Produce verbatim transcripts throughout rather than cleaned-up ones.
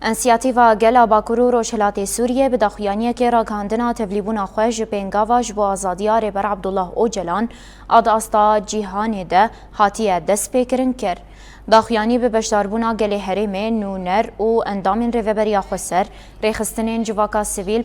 Însiyatîfa Gel a Bakur û Rojhilatê Sûriyê bi daxuyaniyekê ragihandina tevlîbûna xwe ji pêngava ji bo azadiya Rêber Abdullah Ocalan a di asta cîhanê de hatiye destpêkirin kir. Daxuyanî bi beşdarbûna gelê herêmê, nûner û endamên Rêveberiya Xweser, rêxistinên civaka sivîl,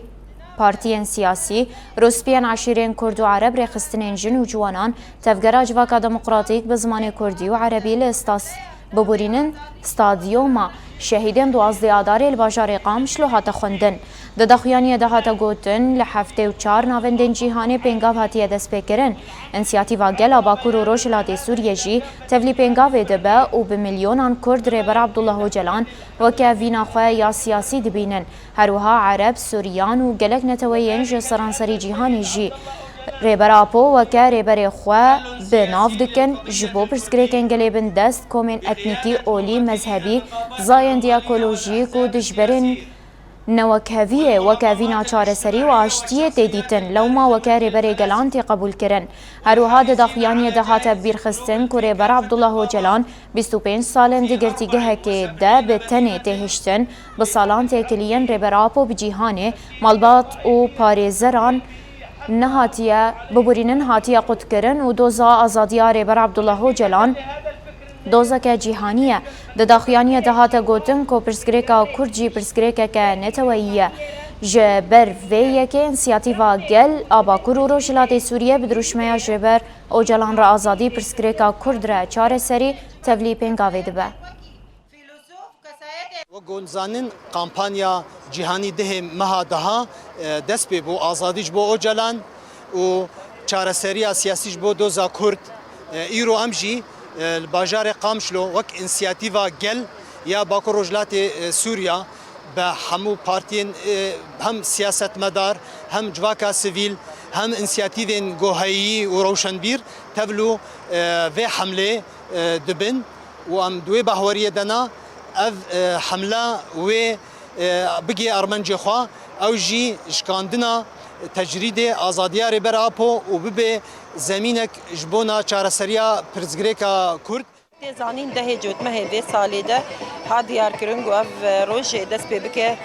partiyên siyasî, rûspiyên eşîrên kurd û ereb, rêxistinên jin û ciwanan, tevgera civaka demokratîk bi zimanê kurdî û erebî li stas-, biborînin stadyoma şehîdên duwazdeh Adarê li bajarê Qamişlo hate xwendin. Di daxuyaniyê de hate gotin, li heftê û çar navendên cîhanê pêngav hatiye destpêkirin. Însiyatîfa Gel a Bakur û Rojhilatê Sûriyê jî tevlî pêngavê dibe û bi milyonan Kurd Rêber Abdullah Ocalan weke vîna xwe ya siyasî dibînin. Her wiha Ereb, Suryan û gelek neteweyên ji seranserî cîhanê jî Rêber Apo weke rêberê xwe bi nav dikin, ji bo pirsgirêkên gelê bindest, komên etnîkî, olî, mezhebî, zayendî ekolojîk û dijberên newekheviyê weke vîna çareserî û aştiyê tê dîtin, lewma weke rêberê gelan tê qebûlkirin. Her wiha di daxuyaniyê de hate bîrxistin ku Rêber Abdullah Ocalan bîst û pênc sal in di girtîgehekê de bi tenê tê hiştin, bi salan têkiliyên Rêber Apo bi cîhanê, malbat û parêzeran nehatiye biborînin, hatiye qutkirin û doza azadiya Rêber Abdullah Ocalan dozeke cîhanî ye. Di daxuyaniyê de hate gotin ku pirsgirêka Kurd jî pirsgirêkeke neteweyî ye. Ji ber vê yekê Însiyatîfa Gel a Bakur û Rojhilatê Sûriyê bi dirûşmeya ji ber Ocalan re azadî, pirsgirêka Kurd re çareserî tevlî pêngavê dibe. Wek ku hûn dizanin, kampanya cîhanî dehê meha daha, e, dest pê bû, azadî ji bo Ocalan û çareseriya siyasî ji bo doza Kurd. E, îro em jî, e, li bajarê Qamişlo wek Însiyatîfa Gel ya Bakur Rojhilatê, e, Sûriya, bi hemû partiyên, e, hem siyasetmedar, hem civaka sivîl, hem însiyatîvên goheyî û rewşenbîr tevlû, e, vê hemlê, e, dibin û em di wê bahweriyê de ne ev, e, hemle wê, e, bigê armencê xwe, ew jî şikandina tecrîdê azadiya Rêber Apo û bibe zemînek ji bona çareseriya pirsgirêka Kurd. Tê zanîn, dehê cotmehê vê salê de hat diyarkirin ku ev rojê dest pê bike,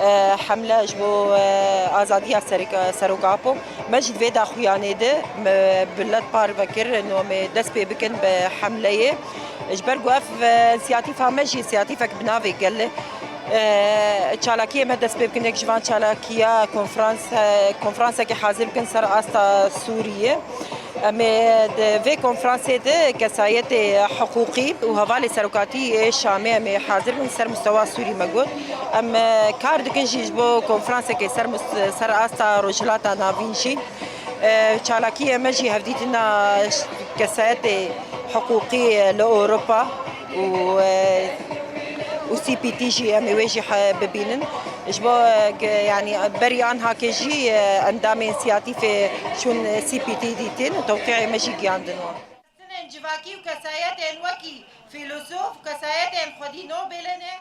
e, hemle ji bo, e, azadiya Serok, Serok Apo. Me jî di vê daxuyanê de me bi led parve kir, no em ê dest pê bikin bi hemleyê. Ji ber ku ev, e, însiyatîfa me jî însiyatîfek bi navê Gel e. E, çalakiyê me dest pê bikin, yek ji van çalakiya konferans, e, konferansekê hazir bikin ser asta Sûriyê. Em ê di vê konferansê de kesayetê hiqûqî û hevalê serokatî yê Şamê em ê hazir bin, ser mustewa Sûrî me got. Em, e, kar dikin jî ji bo konferansekê ser must-, ser asta Rojhilata Navîn jî. E, çalakiyê me jî hevdîtina kesayetê hiqûqî li Ewropa û, e, û C P T jî em ê wê jî he-, bibînin. Ji bo, e, ge-, yanî berî anhakê jî, e, endamên însiyatîfê çûn C P T dîtin û tewqîyê me jî giyandin wan. Rêxistinên civakî û kesayetên wekî fîlosof, kesayetên xwedî Nobelê ne.